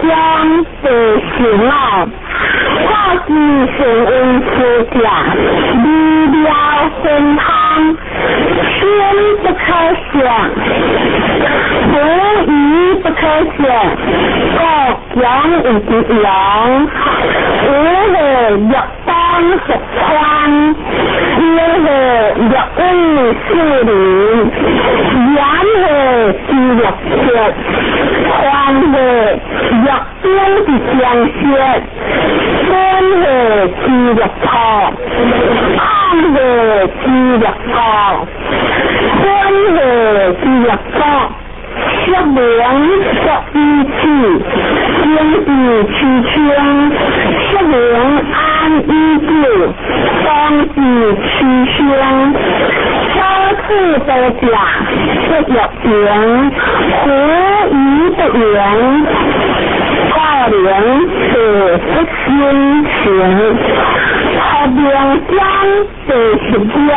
將地成老，故知善為師者，理了分通，心不可想，狐疑不可想，故強為之用，有何欲當復川，有何欲為四鄰，言何之欲說，還何欲丟之相說，本何之欲錯，空何之欲過，本何之欲作，說明說以此，應之趨清，說明安以久，當之趨生，所處多者，不欲言，狐疑不言，故能地不心行，學明將地實了。